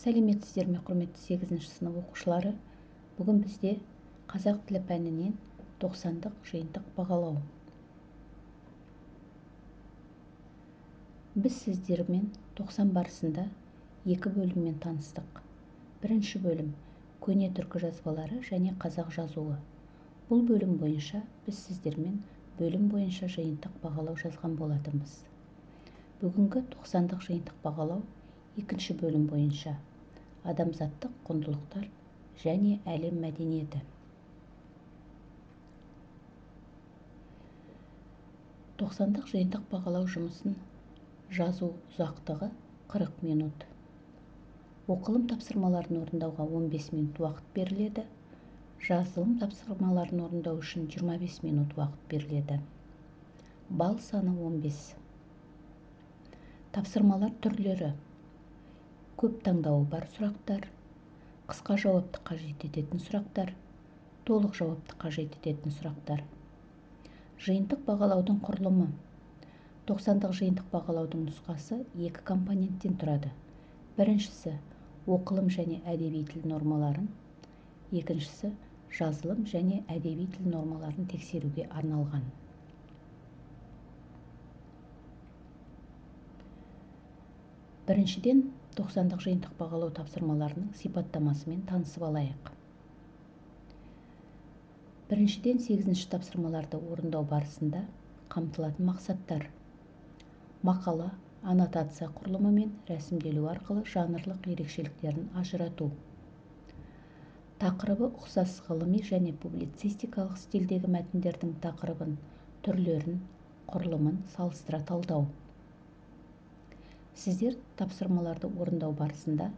Сәлеметсіздер ме, құрметті 8-ші сынып оқушылары? Бүгін бізде қазақ тілі пәнінен 90-дық жиынтық бағалау. Біз сіздермен 90 барысында екі бөліммен таныстық. Бірінші бөлім көне түркі жазбалары және қазақ жазуы. Бұл бөлім бойынша біз сіздермен бөлім бойынша жиынтық бағалау жазған болатынбыз. Бүгінгі 90-дық жиынтық бағалау екінші бөлім бойынша адамзаттық құндылықтар және әлем мәдениеті. 90-дық жиынтық бағалау жұмысын жазу ұзақтығы 40 минут. Оқылым тапсырмаларын орындауға 15 минут уақыт беріледі. Жазылым тапсырмаларын орындау үшін 25 минут уақыт беріледі. Балл саны 15. Тапсырмалар түрлері: көп таңдауы бар сұрақтар, қысқа жауапты қажет ететін сұрақтар, толық жауапты қажет ететін сұрақтар. Жиынтық бағалаудың құрылымы. 90-дық жиынтық бағалаудың нұсқасы екі компоненттен тұрады. Біріншісі оқылым және әдеби тіл нормаларын, екіншісі жазылым және әдеби тіл нормаларын тексеруге арналған. Біріншіден, 90-дық жиынтық бағалау тапсырмаларының сипаттамасымен танысып алайық. Біріншіден, 8-ші тапсырмаларды орындау барысында қамтылатын мақсаттар: мақала, аннотация құрылымы мен рәсімделу арқылы жанрлық ерекшеліктерін ажырату, тақырыбы ұқсас ғылыми және публицистикалық стильдегі мәтіндердің тақырыбын, түрлерін, құрылымын салыстыра талдау. Сіздер тапсырмаларды орындау барысында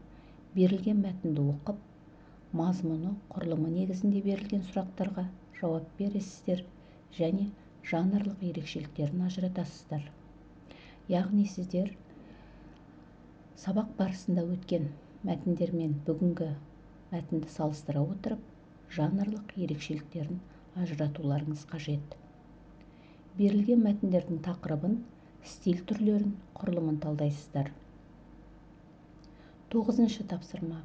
берілген мәтінді оқып, мазмұны, құрылымы негізінде берілген сұрақтарға жауап бересіздер және жанрлық ерекшеліктерін ажыратасыздар. Яғни сіздер сабақ барысында өткен мәтіндермен бүгінгі мәтінді салыстыра отырып, жанрлық ерекшеліктерін ажыратуларыңыз қажет. Берілген мәтіндердің тақырыбын, стиль түрлерін, құрылымын талдайсыздар. 9-шы тапсырма.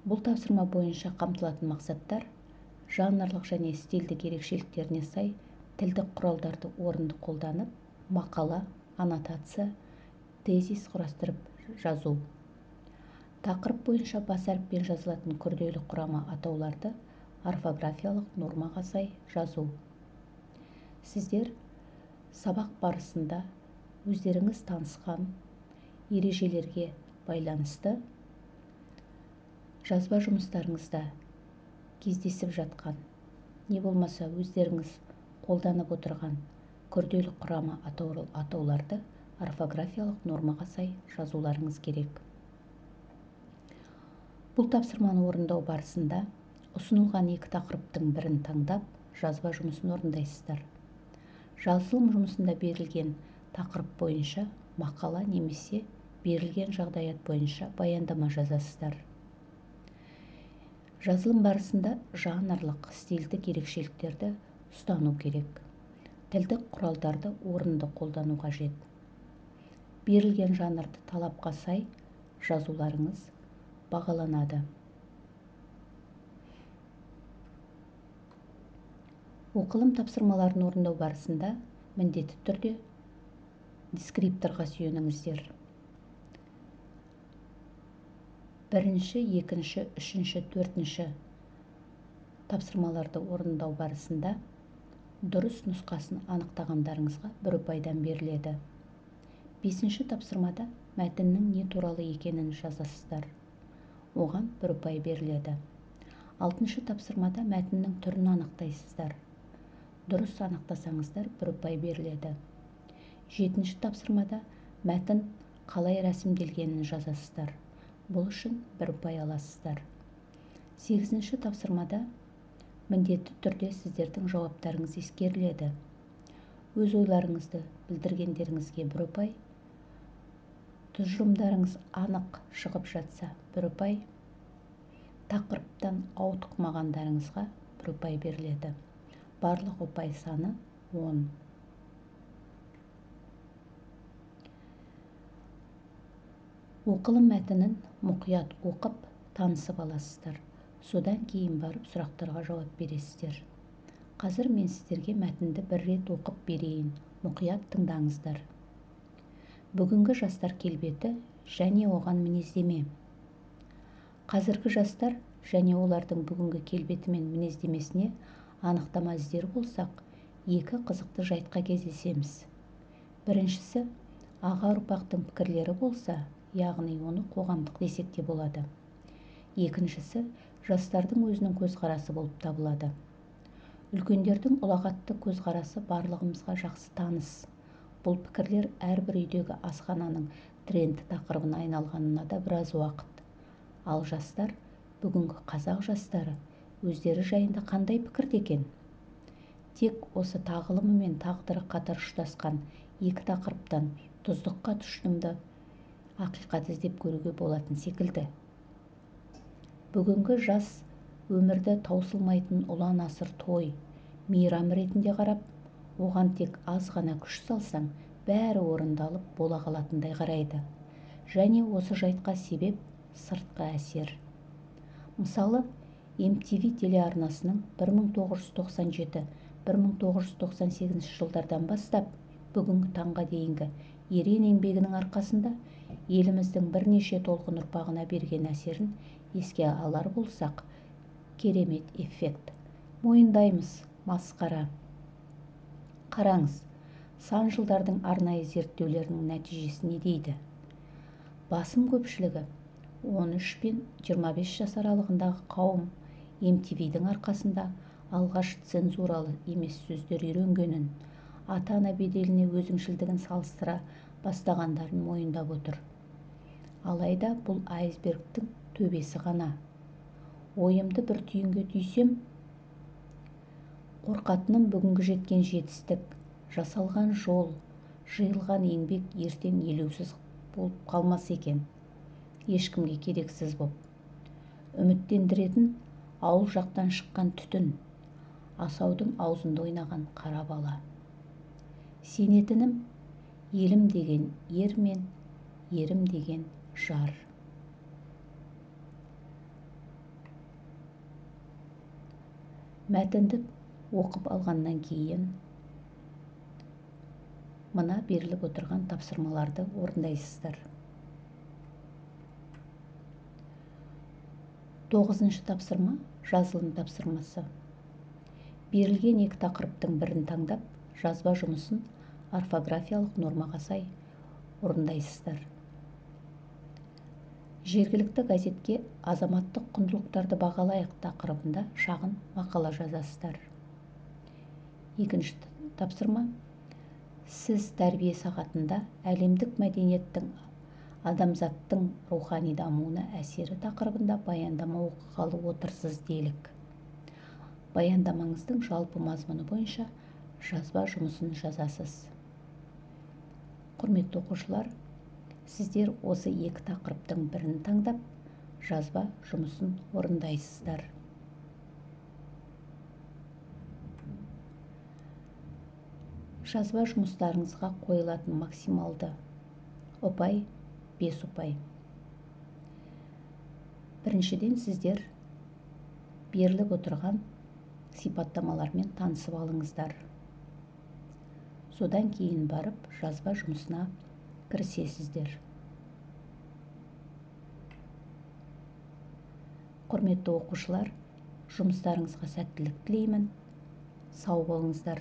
Бұл тапсырма бойынша қамтылатын мақсаттар: жанрлық және стильдік ерекшеліктеріне сай тілдік құралдарды орынды қолданып, мақала, аннотация, тезис құрастырып жазу. Тақырып бойынша бас әріппен жазылатын күрделі құрама атауларды орфографиялық нормаға сай жазу. Сіздер сабақ барысында өздеріңіз танысқан ережелерге байланысты жазба жұмыстарыңызда кездесіп жатқан, не болмаса өздеріңіз қолданып отырған күрделі құрама атауларды орфографиялық нормаға сай жазуларыңыз керек. Бұл тапсырманы орындау барысында ұсынылған екі тақырыптың бірін таңдап, жазба жұмысын орындайсыздар. Жазылым жұмысында берілген тақырып бойынша мақала немесе берілген жағдаят бойынша баяндама жазасыздар. Жазылым барысында жанрлық, стильдік ерекшеліктерді ұстану керек. Тілдік құралдарды орынды қолдану қажет. Берілген жанрды талапқа сай жазуларыңыз бағаланады. Оқылым тапсырмаларын орындау барысында міндетті түрде дескрипторға сүйеніңіздер. Бірінші, екінші, үшінші, төртінші тапсырмаларды орындау барысында дұрыс нұсқасын анықтағандарыңызға бір ұпайдан беріледі. 5-ші тапсырмада мәтіннің не туралы екенін жазасыздар. Оған бір ұпай беріледі. 6-шы тапсырмада мәтіннің түрін анықтайсыздар. Дұрыс анықтасаңыздар бір ұпай беріледі. 7-ші тапсырмада мәтін қалай рәсімделгенін жазасыздар. Бұл үшін бір ұпай аласыздар. 8-ші тапсырмада міндетті түрде сіздердің жауаптарыңыз ескеріледі. Өз ойларыңызды білдіргендеріңізге бір ұпай, тұжырымдарыңыз анық шығып жатса бір ұпай, тақырыптан ауытқымағандарыңызға бір ұпай беріледі. Барлық ұпай саны 10. Оқылым мәтінін мұқият оқып, танысып аласыздар. Содан кейін барып сұрақтарға жауап бересіздер. Қазір мен сіздерге мәтінді бір рет оқып берейін, мұқият тыңдаңыздар. Бүгінгі жастар келбеті және оған мінездеме. Қазіргі жастар және олардың бүгінгі келбеті мен мінездемесіне анықтама іздер болсақ, екі қызықты жайтқа кездесеміз. Біріншісі, аға ұрпақтың пікірлері болса, яғни оны қоғамдық десек те болады. Екіншісі, жастардың өзінің көзқарасы болып табылады. Үлкендердің ұлағатты көзқарасы барлығымызға жақсы таныс. Бұл пікірлер әрбір үйдегі асхананың тренді тақырыбына айналғанына да біраз уақыт. Ал жастар, бүгінгі қазақ жастары өздері жайында қандай пікірде екен? Тек осы тағылымы мен тағдыры қатар ұштасқан екі тақырыптан тұздыққа тұшымды ақиқат іздеп көруге болатын секілді. Бүгінгі жас өмірді таусылмайтын ұлан асыр той, мейрам ретінде қарап, оған тек аз ғана күш салсаң, бәрі орындалып бола қалатындай қарайды. Және осы жайтқа себеп сыртқы әсер. Мысалы, MTV телеарнасының 1997-1998 жылдардан бастап бүгінгі таңға дейінгі ерен еңбегінің арқасында еліміздің бірнеше толқын ұрпағына берген әсерін еске алар болсақ, керемет эффект. Мойындаймыз, масқара. Қараңыз, сан жылдардың арнайы зерттеулерінің нәтижесі не дейді? Басым көпшілігі 13 пен 25 жас аралығындағы қауым MTV-дің арқасында алғаш цензуралы емес сөздер үйренгенін, ата-ана беделіне өзімшілдігін салыстыра бастағандарын мойындап отыр. Алайда бұл айсбергтің төбесі ғана. Ойымды бір түйінге түйсем, қорқатыным бүгінгі жеткен жетістік, жасалған жол, жиылған еңбек ертең елеусіз болып қалмас екен. Ешкімге керексіз боп. Үміттендіретін ауыл жақтан шыққан түтін, асаудың аузында ойнаған қара бала. Сенетінім, елім деген ер мен ерім деген жар. Мәтінді оқып алғаннан кейін мына беріліп отырған тапсырмаларды орындайсыздар. 9-шы тапсырма жазылым тапсырмасы. Берілген екі тақырыптың бірін таңдап, жазба жұмысын орфографиялық нормаға сай орындайсыздар. Жергілікті газетке азаматтық құндылықтарды бағалайық тақырыбында шағын мақала жазасыздар. Екінші тапсырма. Сіз тәрбие сағатында әлемдік мәдениеттің адамзаттың рухани дамуына әсері тақырыбында баяндама оқығалы отырсыз делік. Баяндамаңыздың жалпы мазмұны бойынша жазба жұмысын жазасыз. Құрметті оқушылар, сіздер осы екі тақырыптың бірін таңдап, жазба жұмысын орындайсыздар. Жазба жұмыстарыңызға қойылатын максималды ұпай 5 ұпай. Біріншіден, сіздер беріліп отырған сипаттамалармен танысып алыңыздар. Содан кейін барып жазба жұмысына кірісесіздер. Құрметті оқушылар, жұмыстарыңызға сәттілік тілеймін. Сау болыңыздар.